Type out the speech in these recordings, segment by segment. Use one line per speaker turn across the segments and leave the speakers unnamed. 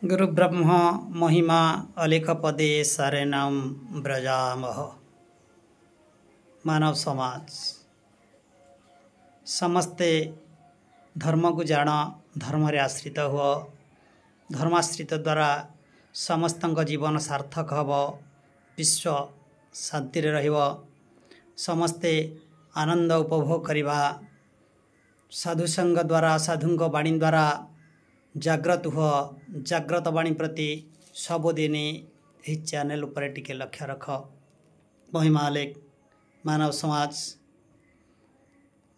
ଗୁରୁ ବ୍ରହ୍ମ ମହିମା ଅଲେଖ ପଦେ ଶରଣಂ ବ୍ରଜାମହ। ମାନବ ସମାଜ ସମସ୍ତେ ଧର୍ମକୁ ଜାଣ, ଧର୍ମରେ ଆଶ୍ରିତ ହୁଅ। ଧର୍ମାଶ୍ରିତ ଦ୍ୱାରା ସମସ୍ତଙ୍କ ଜୀବନ ସାର୍ଥକ ହେବ, ବିଶ୍ୱ ଶାନ୍ତିରେ ରହିବ, ସମସ୍ତେ ଆନନ୍ଦ ଉପଭୋଗ କରିବା। ସାଧୁସଙ୍ଗ ଦ୍ୱାରା, ସାଧୁଙ୍କ ବାଣୀ ଦ୍ୱାରା ଜାଗ୍ରତ ହୁଅ। ଜାଗ୍ରତ ବାଣୀ ପ୍ରତି ସବୁଦିନ ଏହି ଚ୍ୟାନେଲ୍ ଉପରେ ଟିକେ ଲକ୍ଷ୍ୟ ରଖ। ମହିମା ଅଲେଖ ମାନବ ସମାଜ,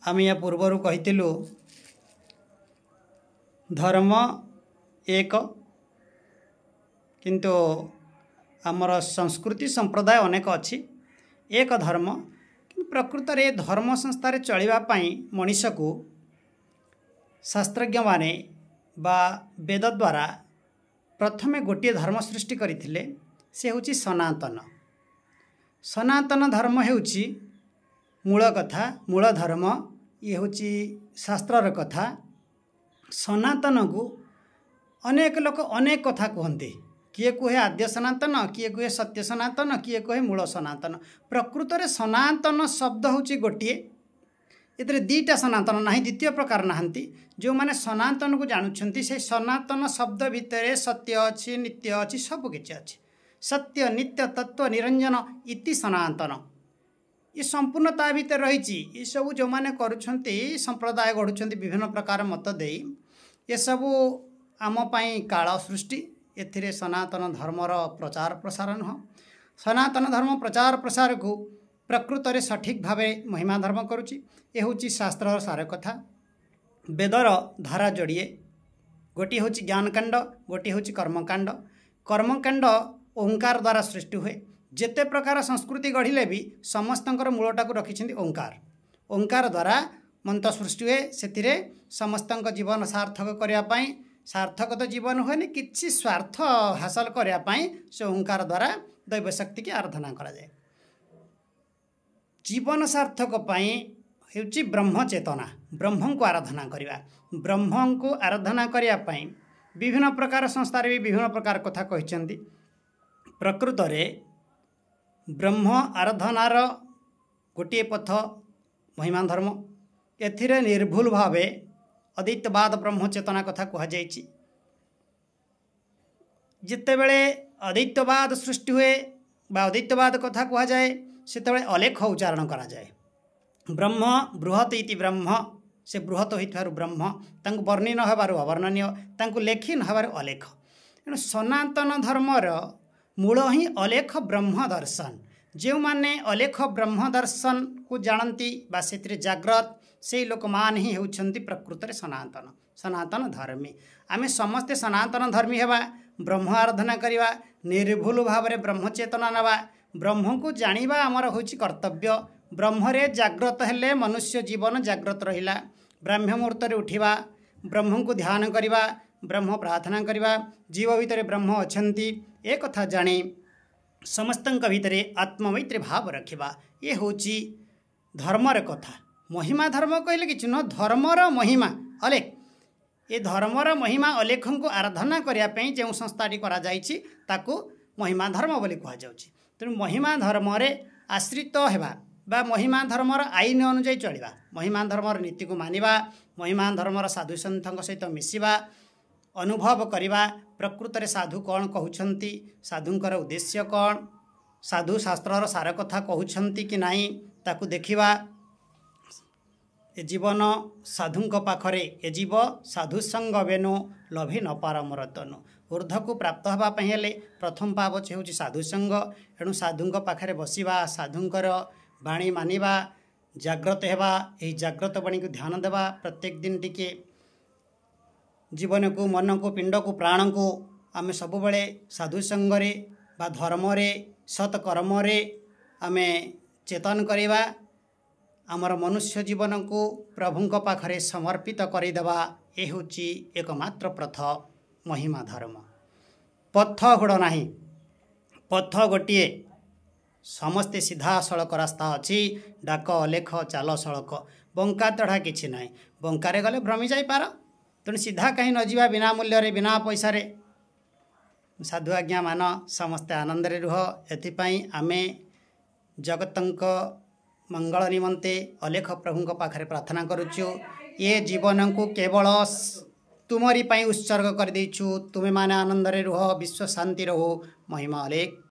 ଆମେ ୟା ପୂର୍ବରୁ କହିଥିଲୁ ଧର୍ମ ଏକ, କିନ୍ତୁ ଆମର ସଂସ୍କୃତି ସମ୍ପ୍ରଦାୟ ଅନେକ ଅଛି। ଏକ ଧର୍ମ, କିନ୍ତୁ ପ୍ରକୃତରେ ଧର୍ମ ସଂସ୍ଥାରେ ଚଳିବା ପାଇଁ ମଣିଷକୁ ଶାସ୍ତ୍ରଜ୍ଞମାନେ ବା ବେଦ ଦ୍ୱାରା ପ୍ରଥମେ ଗୋଟିଏ ଧର୍ମ ସୃଷ୍ଟି କରିଥିଲେ, ସେ ହେଉଛି ସନାତନ। ସନାତନ ଧର୍ମ ହେଉଛି ମୂଳ କଥା, ମୂଳ ଧର୍ମ। ଇଏ ହେଉଛି ଶାସ୍ତ୍ରର କଥା। ସନାତନକୁ ଅନେକ ଲୋକ ଅନେକ କଥା କୁହନ୍ତି। କିଏ କୁହେ ଆଦ୍ୟ ସନାତନ, କିଏ କୁହେ ସତ୍ୟ ସନାତନ, କିଏ କୁହେ ମୂଳ ସନାତନ। ପ୍ରକୃତରେ ସନାତନ ଶବ୍ଦ ହେଉଛି ଗୋଟିଏ, ଏଥିରେ ଦୁଇଟା ସନାତନ ନାହିଁ, ଦ୍ୱିତୀୟ ପ୍ରକାର ନାହାନ୍ତି। ଯେଉଁମାନେ ସନାତନକୁ ଜାଣୁଛନ୍ତି, ସେ ସନାତନ ଶବ୍ଦ ଭିତରେ ସତ୍ୟ ଅଛି, ନିତ୍ୟ ଅଛି, ସବୁ କିଛି ଅଛି। ସତ୍ୟ ନିତ୍ୟ ତତ୍ତ୍ୱ ନିରଞ୍ଜନ ଇତି ସନାତନ, ଏ ସମ୍ପୂର୍ଣ୍ଣ ତା ଭିତରେ ରହିଛି। ଏସବୁ ଯେଉଁମାନେ କରୁଛନ୍ତି, ସମ୍ପ୍ରଦାୟ ଗଢ଼ୁଛନ୍ତି ବିଭିନ୍ନ ପ୍ରକାର ମତ ଦେଇ, ଏସବୁ ଆମ ପାଇଁ କାଳ ସୃଷ୍ଟି। ଏଥିରେ ସନାତନ ଧର୍ମର ପ୍ରଚାର ପ୍ରସାର ନୁହଁ। ସନାତନ ଧର୍ମ ପ୍ରଚାର ପ୍ରସାରକୁ ପ୍ରକୃତରେ ସଠିକ୍ ଭାବେ ମହିମା ଧର୍ମ କରୁଛି। ଏ ହେଉଛି ଶାସ୍ତ୍ରର ସାର କଥା। ବେଦର ଧାରା ଯୋଡ଼ିଏ, ଗୋଟିଏ ହେଉଛି ଜ୍ଞାନକାଣ୍ଡ, ଗୋଟିଏ ହେଉଛି କର୍ମକାଣ୍ଡ। କର୍ମକାଣ୍ଡ ଓଙ୍କାର ଦ୍ୱାରା ସୃଷ୍ଟି ହୁଏ। ଯେତେ ପ୍ରକାର ସଂସ୍କୃତି ଗଢ଼ିଲେ ବି ସମସ୍ତଙ୍କର ମୂଳଟାକୁ ରଖିଛନ୍ତି ଓଙ୍କାର। ଓଙ୍କାର ଦ୍ୱାରା ମନ୍ତ୍ର ସୃଷ୍ଟି ହୁଏ। ସେଥିରେ ସମସ୍ତଙ୍କ ଜୀବନ ସାର୍ଥକ କରିବା ପାଇଁ, ସାର୍ଥକ ତ ଜୀବନ ହୁଏନି, କିଛି ସ୍ୱାର୍ଥ ହାସଲ କରିବା ପାଇଁ ସେ ଓଙ୍କାର ଦ୍ୱାରା ଦୈବ ଶକ୍ତିକି ଆରାଧନା କରାଯାଏ। ଜୀବନ ସାର୍ଥକ ପାଇଁ ହେଉଛି ବ୍ରହ୍ମ ଚେତନା, ବ୍ରହ୍ମଙ୍କୁ ଆରାଧନା କରିବା। ବ୍ରହ୍ମଙ୍କୁ ଆରାଧନା କରିବା ପାଇଁ ବିଭିନ୍ନ ପ୍ରକାର ସଂସ୍ଥାରେ ବି ବିଭିନ୍ନ ପ୍ରକାର କଥା କହିଛନ୍ତି। ପ୍ରକୃତରେ ବ୍ରହ୍ମ ଆରାଧନାର ଗୋଟିଏ ପଥ ମହିମା ଧର୍ମ। ଏଥିରେ ନିର୍ଭୁଲ ଭାବେ ଅଦ୍ୱୈତବାଦ ବ୍ରହ୍ମ ଚେତନା କଥା କୁହାଯାଇଛି। ଯେତେବେଳେ ଅଦ୍ୱୈତବାଦ ସୃଷ୍ଟି ହୁଏ ବା ଅଦ୍ୱୈତବାଦ କଥା କୁହାଯାଏ, ସେତେବେଳେ ଅଲେଖ ଉଚ୍ଚାରଣ କରାଯାଏ। ବ୍ରହ୍ମ ବୃହତ ଇତି ବ୍ରହ୍ମ, ସେ ବୃହତ ହୋଇଥିବାରୁ ବ୍ରହ୍ମ, ତାଙ୍କୁ ବର୍ଣ୍ଣି ନ ହେବାରୁ ଅବର୍ଣ୍ଣନୀୟ, ତାଙ୍କୁ ଲେଖି ନ ହେବାରୁ ଅଲେଖ। ତେଣୁ ସନାତନ ଧର୍ମର ମୂଳ ହିଁ ଅଲେଖ ବ୍ରହ୍ମ ଦର୍ଶନ। ଯେଉଁମାନେ ଅଲେଖ ବ୍ରହ୍ମ ଦର୍ଶନକୁ ଜାଣନ୍ତି ବା ସେଥିରେ ଜାଗ୍ରତ, ସେଇ ଲୋକମାନେ ହିଁ ହେଉଛନ୍ତି ପ୍ରକୃତରେ ସନାତନ, ସନାତନ ଧର୍ମୀ। ଆମେ ସମସ୍ତେ ସନାତନ ଧର୍ମୀ ହେବା, ବ୍ରହ୍ମ ଆରାଧନା କରିବା, ନିର୍ଭୁଲ ଭାବରେ ବ୍ରହ୍ମ ଚେତନା ନେବା, ବ୍ରହ୍ମକୁ ଜାଣିବା ଆମର ହେଉଛି କର୍ତ୍ତବ୍ୟ। ବ୍ରହ୍ମରେ ଜାଗ୍ରତ ହେଲେ ମନୁଷ୍ୟ ଜୀବନ ଜାଗ୍ରତ ରହିଲା। ବ୍ରାହ୍ମ ମୁହୂର୍ତ୍ତରେ ଉଠିବା, ବ୍ରହ୍ମଙ୍କୁ ଧ୍ୟାନ କରିବା, ବ୍ରହ୍ମ ପ୍ରାର୍ଥନା କରିବା, ଜୀବ ଭିତରେ ବ୍ରହ୍ମ ଅଛନ୍ତି ଏ କଥା ଜାଣି ସମସ୍ତଙ୍କ ଭିତରେ ଆତ୍ମମୈତ୍ରୀ ଭାବ ରଖିବା, ଏ ହେଉଛି ଧର୍ମର କଥା। ମହିମା ଧର୍ମ କହିଲେ କିଛି ନୁହଁ, ଧର୍ମର ମହିମା ଅଲେଖ। ଏ ଧର୍ମର ମହିମା ଅଲେଖଙ୍କୁ ଆରାଧନା କରିବା ପାଇଁ ଯେଉଁ ସଂସ୍ଥାଟି କରାଯାଇଛି ତାକୁ ମହିମା ଧର୍ମ ବୋଲି କୁହାଯାଉଛି। ତେଣୁ ମହିମା ଧର୍ମରେ ଆଶ୍ରିତ ହେବା ବା ମହିମା ଧର୍ମର ଆଇନ ଅନୁଯାୟୀ ଚଳିବା, ମହିମା ଧର୍ମର ନୀତିକୁ ମାନିବା, ମହିମା ଧର୍ମର ସାଧୁସନ୍ଥଙ୍କ ସହିତ ମିଶିବା, ଅନୁଭବ କରିବା ପ୍ରକୃତରେ ସାଧୁ କ'ଣ କହୁଛନ୍ତି, ସାଧୁଙ୍କର ଉଦ୍ଦେଶ୍ୟ କ'ଣ, ସାଧୁ ଶାସ୍ତ୍ରର ସାର କଥା କହୁଛନ୍ତି କି ନାହିଁ ତାକୁ ଦେଖିବା। ଏ ଜୀବନ ସାଧୁଙ୍କ ପାଖରେ, ଏ ଜୀବ ସାଧୁ ସଙ୍ଗ ବେନୁ ଲଭି ନ ପାର ମରତନୁ। ଉର୍ଦ୍ଧ୍ୱକୁ ପ୍ରାପ୍ତ ହେବା ପାଇଁ ହେଲେ ପ୍ରଥମ ପାବଚ ହେଉଛି ସାଧୁସଙ୍ଗ। ଏଣୁ ସାଧୁଙ୍କ ପାଖରେ ବସିବା, ସାଧୁଙ୍କର ବାଣୀ ମାନିବା, ଜାଗ୍ରତ ହେବା, ଏହି ଜାଗ୍ରତ ବାଣୀକୁ ଧ୍ୟାନ ଦେବା ପ୍ରତ୍ୟେକ ଦିନ ଟିକେ। ଜୀବନକୁ, ମନକୁ, ପିଣ୍ଡକୁ, ପ୍ରାଣକୁ ଆମେ ସବୁବେଳେ ସାଧୁସଙ୍ଗରେ ବା ଧର୍ମରେ, ସତ୍କର୍ମରେ ଆମେ ଚେତନ କରିବା। ଆମର ମନୁଷ୍ୟ ଜୀବନକୁ ପ୍ରଭୁଙ୍କ ପାଖରେ ସମର୍ପିତ କରିଦେବା, ଏ ହେଉଛି ଏକମାତ୍ର ପ୍ରଥ ମହିମା ଧର୍ମ। ପଥ ହୁଡ଼ ନାହିଁ, ପଥ ଗୋଟିଏ, ସମସ୍ତେ ସିଧାସଳଖ ରାସ୍ତା ଅଛି, ଡାକ ଅଲେଖ ଚାଲ ସଳଖ, ବଙ୍କା ତଢ଼ା କିଛି ନାହିଁ। ବଙ୍କାରେ ଗଲେ ଭ୍ରମି ଯାଇପାର, ତେଣୁ ସିଧା କାହିଁ ନ ଯିବା ବିନା ମୂଲ୍ୟରେ, ବିନା ପଇସାରେ। ସାଧୁ ଆଜ୍ଞା ମାନ, ସମସ୍ତେ ଆନନ୍ଦରେ ରୁହ। ଏଥିପାଇଁ ଆମେ ଜଗତଙ୍କ ମଙ୍ଗଳ ନିମନ୍ତେ ଅଲେଖ ପ୍ରଭୁଙ୍କ ପାଖରେ ପ୍ରାର୍ଥନା କରୁଛୁ। ଏ ଜୀବନକୁ କେବଳ ତୁମରି ପାଇଁ ଉତ୍ସର୍ଗ କରିଦେଇଛୁ। ତୁମେମାନେ ଆନନ୍ଦରେ ରୁହ, ବିଶ୍ୱ ଶାନ୍ତି ରହୁ। ମହିମା ଅଲେଖ।